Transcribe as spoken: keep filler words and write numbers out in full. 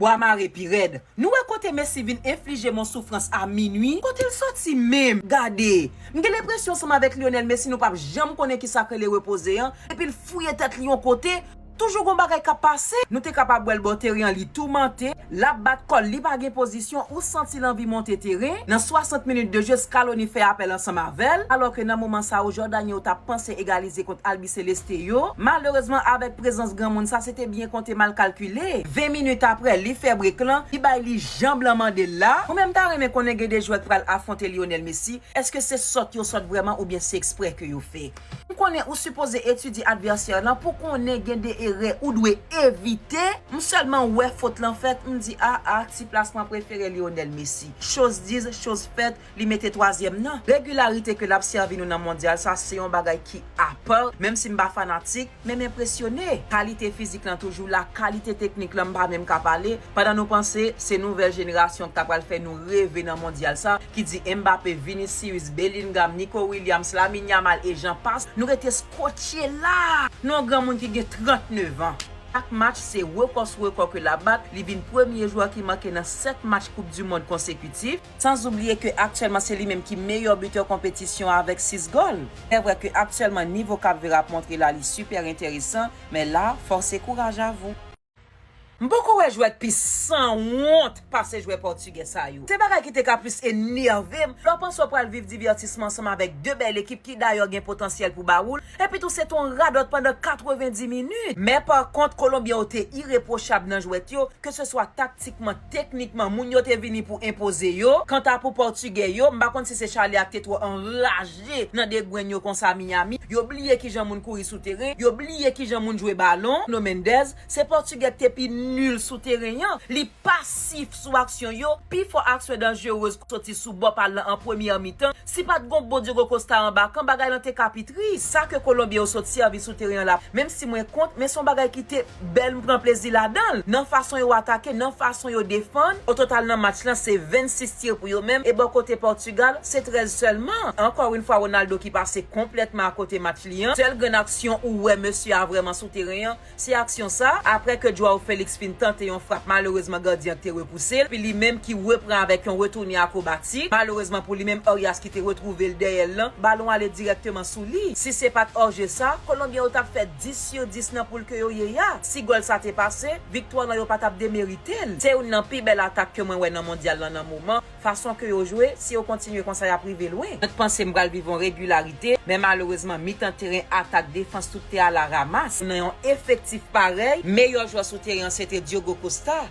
Bwa mare pi rèd. Nou wè kote Messi vin enflije m yon soufrans a minui? Kote l soti menm? Gade! M gen lenpresyon ansanm avèk Lionel Messi nou p ap janm konnen kisa k rele repoze an, epi l fouye tèt li yon kote, toujou gon bagay k ap pase. Nou te kapab wè l bò teren an, li toumante, l ap bat kò l, li pa gen pozisyon, ou santi l anvi monte teren. Nan swasant minit de je, Scaloni fè apèl ansanm avè l, alòske nan moman sa yo, Jordanye yo t ap panse egalize kont Albiceleste yo. Malerezman, avèk prezans granmoun sa, se te byen konte, mal kalkile. Ven minit apre, li fè brek lan, li bay li jan blan mande l la. Mwen menm, m ta renmen konnen gen de jwè k pral afwonte Lionel Messi. Èske se sòt yo sòt vrèman oubyen se eksprè ke yo fè? M konnen ou sipoze etidye advèsè lan pou konnen gen de erè ou dwe evite. M sèlman wè fot lan fèt, m di, a, a, ti plasman prefere Lionel Messi. Chose dite, chose faite, li mete twazyèm nan. Regilarite ke l ap sèvi nou nan mondyal sa, se yon bagay ki apa, menm si m pa fanatik, men m enpresyone. Kalite fizik lan toujou la, kalite teknik lan m pa menm ka pale. Pandan nou panse se nouvèl jenerasyon k ta pral fè nou reve nan mondyal sa, ki di Mbappé, Vinicius, Bellingham, Nico Williams, Lamine Yamal e jan pas, nou rete skotche la. Nou yon granmoun ki gen trannnev an. Chak match se rekò sou rekò ke l ap bat, li vin premye jwè ki make nan sèt match Koup di Mond konsekitif, san oubliye ke aktyèlman se li menm ki meyè bitè konpetisyon avèk sis gòl. Se vrè ke aktyèlman nivo Kapvè ap montre la li sipè enteresan, men la, force et courage à vous. M poko wè jwè k pi sanwont pase jwè pòtigè sa yo. Se bagay ki te ka plis enève m, lè w panse w pral viv divètisman ansanm avèk de bèl ekip ki dayè gen potansyèl pou ba woul, epi tou se t on radòt pandan katrevendi minit. Men pa kont, Kolonbyen yo te irepwochab nan jwèt yo, keseswa taktikman, teknikman, moun yo te vini pou enpoze yo. Kanta pou Pòtigè yo, m pa konn si se chalè a k te twò anraje nan degrenn yo konsa Miami. Yo bliye kijan moun kouri sou teren, yo bliye kijan moun jwe balon. Nuno Mendes, se Pòtigè k te pi nil sou teren an. Li pasif sou aksyon yo. Pifò aksyon danjerez soti sou bò pa l lan an premyè mitan. Si pa t gon bon Diogo Costa anba kan, bagay lan te ka pi tris. Sa ke Kolonbyen yo sot sèvi sou teren an la, menm si mwen kont, men se yon bagay ki te bèl, m pran plezi ladan l. Nan fason yo atake, nan fason yo defann. O total nan match lan, se vennsis tir pou yo menm. E bò kote Pòtigal, se trèz sèlman. Encore une fois, Ronaldo ki pase konplètman akote match li an. Sèl grenn aksyon ou wè mesye a vrèman sou teren an, se aksyon sa, apre ke Joao Felix fin tante yon frap, malerezman gadyen an te repouse l, epi li menm ki repran avèk yon retounen akwobatik. Malerezman pou li menm, Arias ki te retwouve l dèyè l lan, balon ale dirèkteman sou li. Si se pa t òje sa, Kolonbyen yo t ap fè dis sou dis nan poul ke yo ye a. Si gòl sa te pase, viktwa lan yo pa t ap demerite l. Se youn nan pi bèl atak ke mwen wè nan mondyal lan nan moman. Fason ke yo jwe, si yo kontinye konsa, y ap rive lwen. Mwen t panse m pral viv yon regilarite, men malerezman, mitan teren, atak, defans, tout te alaramas. Nan yon efektif parèy, meyè jwè sou teren an se te Diogo Costa.